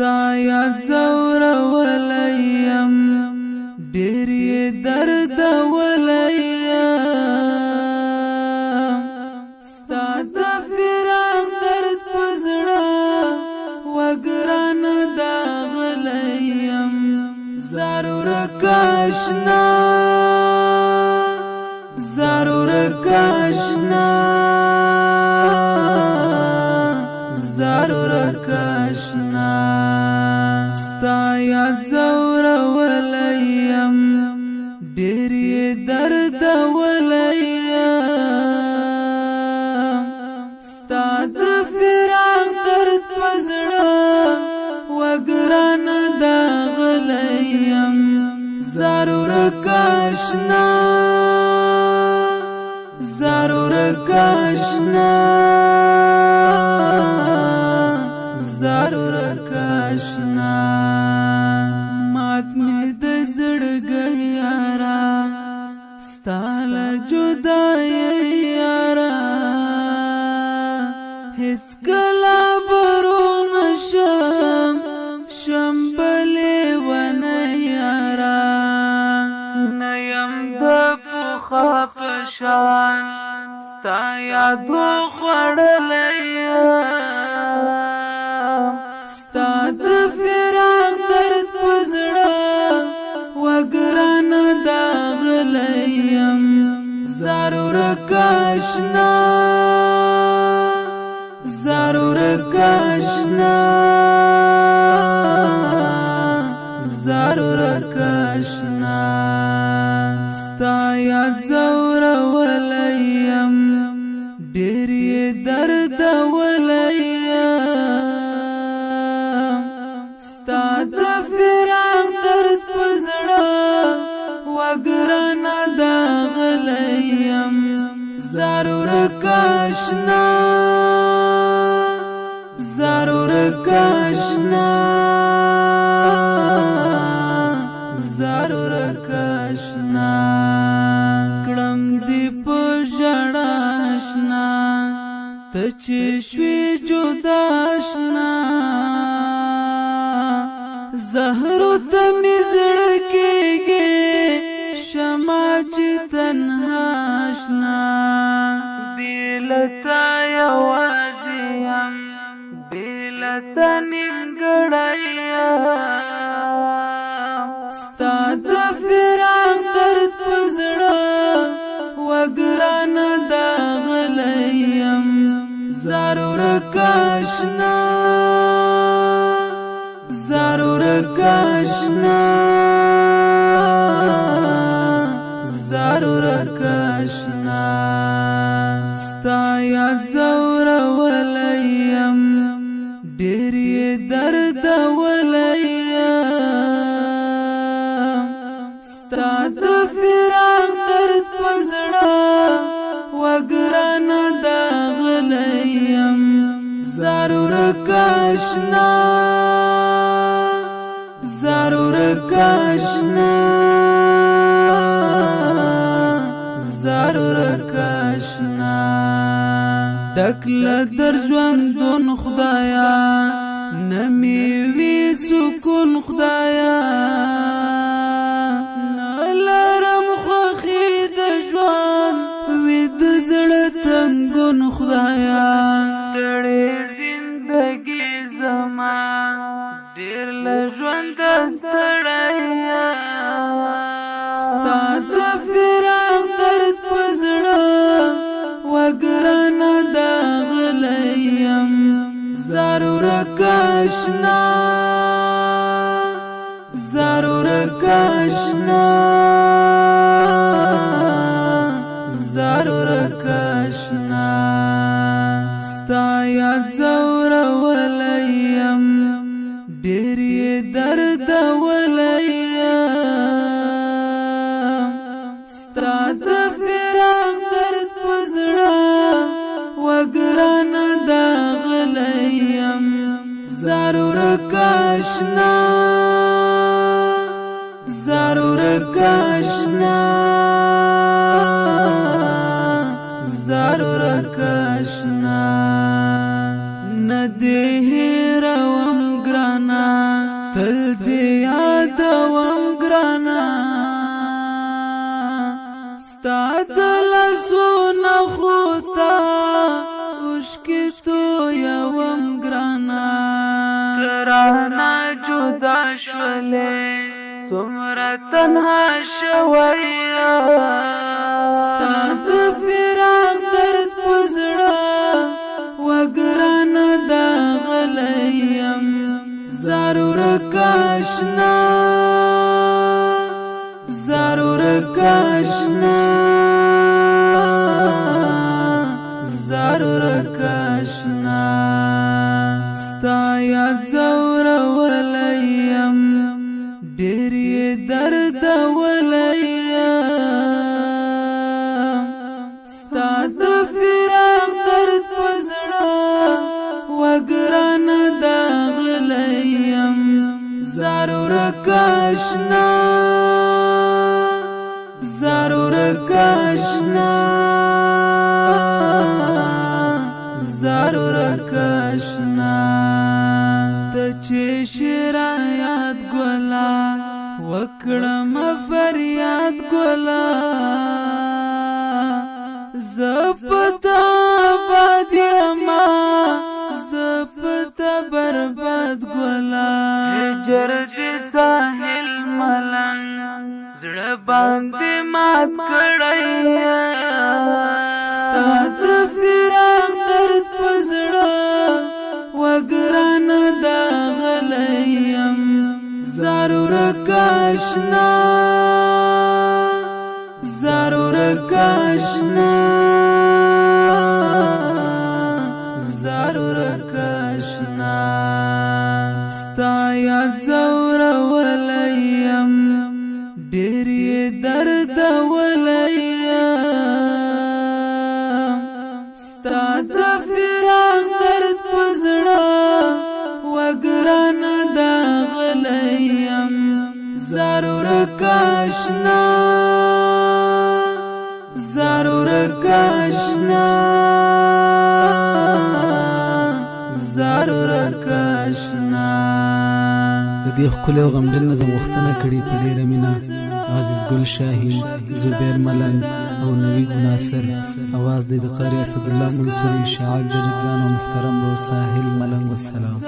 ستا یاد ځورولی یم، ډېر یې دردولی یم. ستا د فراق درد په زړه وګران داغلی یم. ضرور کاشنا، ضرور کاشنا، ضرور کاشنا. ستا یاد ځورولی یم، ډېر یې دردولی یم. ستا د فراق درد په زړه وګران داغلی یم. ضرور کاشنا، ضرور کاشنا، ضرور کاشنا. مات مې د زړګي یارا، ستا له جدایۍ یارا، هېڅکله به روغ نه شم، شم به لېونی یارا. نه یم د پخوا په شان، ستا یادو خوړلی یم. ستا د فراق درد په زړه وګران داغلی یم. ضرور کاشنا، ضرور کاشنا، ضرور کاشنا. ستا یاد ځورولی یم، ډېر یې دردولی یم. ستا د فراق درد په زړه وګران داغلی یم. ضرور کاشنا، ضرور کاشنا، ضرور کاشنا. کړم دې په ژړا اشنا، ته چې شوې جدا اشنا. زهرو ته مې زړه کېږي، شمع چې تنها اشنا. بې له تا یوازې یم، بې له تا نیمګړی یم. ستا د فراق درد په زړه وګران داغلی یم. ضرور کاشنا، ضرور کاشنا، ضرور کاشنا. ستا یاد ځورولی یم، ډېر یې دردولی یم. ستا د فراق درد په زړه وګران داغلی یم. ضرور کاشنا، ضرور کاشنا، ضرور کاشنا. ډک له در ژوندون خدایا، نه مې وي سکون خدایا. نه لرم خوښي د ژوند، وي د زړه تنګون خدایا. ستړې زندګي زما، ډېر له ژونده ستړی یم. ستا د فراق درد په زړه وګران داغلی یم. ضرور کاشنا، ضرور کاشنا، ضرور کاشنا. ستا یاد ځورولی یم، ډېر یې دردولی یم. ستا د فراق درد په زړه وګران داغلی یم. ضرور کاشنا، ضرور کاشنا، ضرور کاشنا. نه دې هېروم ګرانه، تل دې یادوم ګرانه، ستا د لاسونو خوته اوښکې تویوم ګرانه. ترانه جدا شولې، څومره تنها شوی، ستا د فراق درد په زړه وګرانه داغلی یم. ضرور کاشنا، ضرور کاشنا، ضرور کاشنا، ستا یاد ځورولی یم، ډېر یې دردولی یم. ستا د فراق درد په زړه وګرانه داغلی یم. ضرور کاشنا، ضرور کاشنا، ضرور کاشنا. ته چې شرا یاد ګلا وکړم فریاد ګلا، زه پتا باد ما، زه پتا برباد ګلا. هجر دې ساحل ملنګ زړه باندې مات کړی، ستا د فراق درد په زړه وګرانه داغلی یم. ضرور کاشنا، ضرور کاشنا، ضرور کاشنا، ستا یاد ځورولی یم، ډېر یې دردولی یم. ستا د فراق درد په زړه وګرانه داغلی یم. ضرور کاشنا، ضرور کاشنا، ضرور کاشنا. د دې ښکلي او غمجن نظم غوښتنه کړې په ډېره مینه عزیز ګل شاهین، زبیر ملنګ او نوید ناصر. اواز دی د قاري اسدالله منصوري، شاعر ججګران او محترم رو ساحل ملنګ. والسلام.